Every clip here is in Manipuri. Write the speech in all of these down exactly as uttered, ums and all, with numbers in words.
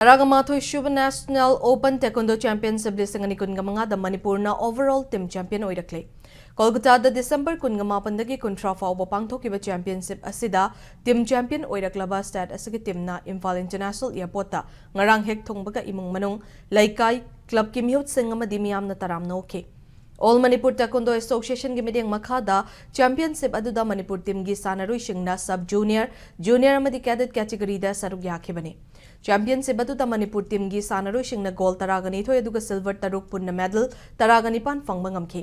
ꯇꯔꯥꯃꯥꯊꯣꯏ ꯁꯨꯕ National Open Taekwondo Championship ꯂꯤꯁꯤꯡ ꯑꯅꯤ ꯀꯨꯟꯃꯉꯥꯗ ꯃꯅꯤꯄꯨꯔꯅ overall team champion ꯑꯣꯏꯔꯛꯂꯦ꯫ ꯀꯣꯜꯀꯇꯥꯗ ꯗꯤꯁꯦꯝꯕꯔ ꯀꯨꯟꯃꯥꯄꯟꯗꯒꯤ ꯀꯨꯟꯊ꯭ꯔꯥ ꯐꯥꯎꯕ ꯄꯥꯡꯊꯣꯛꯈꯤꯕ championship ꯑꯁꯤꯗ team champion ꯑꯣꯏꯔꯛꯂꯕ state ꯑꯁꯤꯒꯤ teamꯅ ꯏꯝꯐꯥꯜ International Airportꯇ ꯉꯔꯥꯡ ꯍꯦꯛ ꯊꯨꯡꯕꯒ ꯏꯃꯨꯡ ꯃꯅꯨꯡ, ꯂꯩꯀꯥꯏ, clubꯀꯤ ꯃꯤꯍꯨꯠꯁꯤꯡ ꯑꯃꯗꯤ ꯃꯤꯌꯥꯝꯅ ꯇꯔꯥꯝꯅ ꯑꯣꯛꯈꯤ꯫ All Manipur Taekwondo Associationꯒꯤ ꯃꯤꯠꯌꯦꯡ ꯃꯈꯥꯗ championship ꯑꯗꯨꯗ ꯃꯅꯤꯄꯨꯔ teamꯒꯤ ꯁꯥꯟꯅꯔꯣꯏꯁꯤꯡꯅ sub junior, junior ꯑꯃꯗꯤ cadet categoryꯗ ꯁꯔꯨꯛ ꯌꯥꯈꯤꯕꯅꯤ꯫ Championship ꯑꯗꯨꯗ ꯃꯅꯤꯄꯨꯔ teamꯒꯤ ꯁꯥꯟꯅꯔꯣꯏꯁꯤꯡꯅ gold ꯇꯔꯥꯒ ꯅꯤꯊꯣꯏ ꯑꯗꯨꯒ silver ꯇꯔꯨꯛ, ꯄꯨꯟꯅ medal ꯇꯔꯥꯒ ꯅꯤꯄꯥꯟ ꯐꯪꯕ ꯉꯝꯈꯤ꯫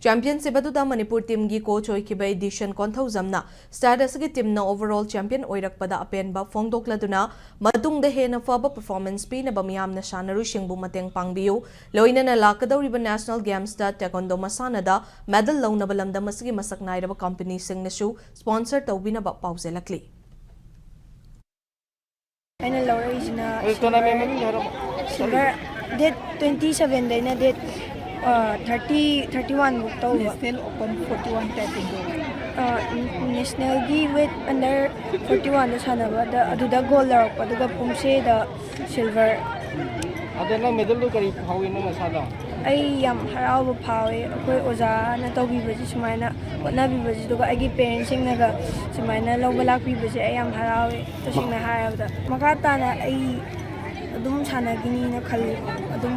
Championship ꯑꯗꯨꯗ ꯃꯅꯤꯄꯨꯔ teamꯒꯤ coach ꯑꯣꯏꯈꯤꯕ ꯏꯗꯤꯁꯟ ꯀꯣꯟꯊꯧꯖꯝꯅ state ꯑꯁꯤꯒꯤ teamꯅ overall champion ꯑꯣꯏꯔꯛꯄꯗ ꯑꯄꯦꯟꯕ ꯐꯣꯡꯗꯣꯛꯂꯗꯨꯅ, ꯃꯇꯨꯡꯗ ꯍꯦꯟꯅ ꯐꯕ performance ꯄꯤꯅꯕ ꯃꯤꯌꯥꯝꯅ ꯁꯥꯟꯅꯔꯣꯏꯁꯤꯡꯕꯨ ꯃꯇꯦꯡ ꯄꯥꯡꯕꯤꯌꯨ, ꯂꯣꯏꯅꯅ ꯂꯥꯛꯀꯗꯧꯔꯤꯕ National Gamesꯇ Taekwondo ꯃꯁꯥꯟꯅꯗ medal ꯂꯧꯅꯕ ꯂꯝꯗꯝ ꯑꯁꯤꯒꯤ ꯃꯁꯛ ꯅꯥꯏꯔꯕ companyꯁꯤꯡꯅꯁꯨ sponsor ꯇꯧꯕꯤꯅꯕ ꯄꯥꯎꯖꯦꯜꯂꯛꯂꯤ꯫ ꯑꯩꯅ ꯂꯧꯔꯛꯏꯁꯤꯅ ꯑꯗꯨ tournament ꯃꯃꯤꯡꯗꯣ ꯍꯥꯏꯔꯛꯑꯣ꯫ Silver date twenty sevenꯗꯩꯅ date, ꯑ, thirty, thirty one ꯐꯥꯎ ꯇꯧꯕ꯫ National Open forty one Taekwondo꯫ ꯑ, nationalꯒꯤ weight under forty oneꯗ ꯁꯥꯟꯅꯕꯗ ꯑꯗꯨꯗ gold ꯂꯧꯔꯛꯄ, ꯑꯗꯨꯒ ꯄꯨꯝꯁꯦꯗ silver꯫ ꯑꯗꯣ ꯅꯪ medalꯗꯣ ꯀꯔꯤ ꯐꯥꯎꯏ ꯅꯪ ꯅꯁꯥꯗ? ꯑꯩ ꯌꯥꯝ ꯍꯔꯥꯎꯕ ꯐꯥꯎꯋꯦ, ꯑꯩꯈꯣꯏ ꯑꯣꯖꯥꯅ ꯇꯧꯕꯤꯕꯁꯦ, ꯁꯨꯃꯥꯏꯅ ꯍꯣꯠꯅꯕꯤꯕꯁꯦ, ꯑꯗꯨꯒ ꯑꯩꯒꯤ parentsꯁꯤꯡꯅꯒ ꯁꯨꯃꯥꯏꯅ ꯂꯧꯕ ꯂꯥꯛꯄꯤꯕꯁꯦ ꯑꯩ ꯌꯥꯝ ꯍꯔꯥꯎꯋꯦ꯫ ꯇꯁꯦꯡꯅ ꯍꯥꯏꯔꯕꯗ ꯃꯈꯥ ꯇꯥꯅ ꯑꯩ ꯑꯗꯨꯝ ꯁꯥꯟꯅꯈꯤꯅꯤꯅ ꯈꯜꯂꯤ꯫ ꯑꯗꯨꯝ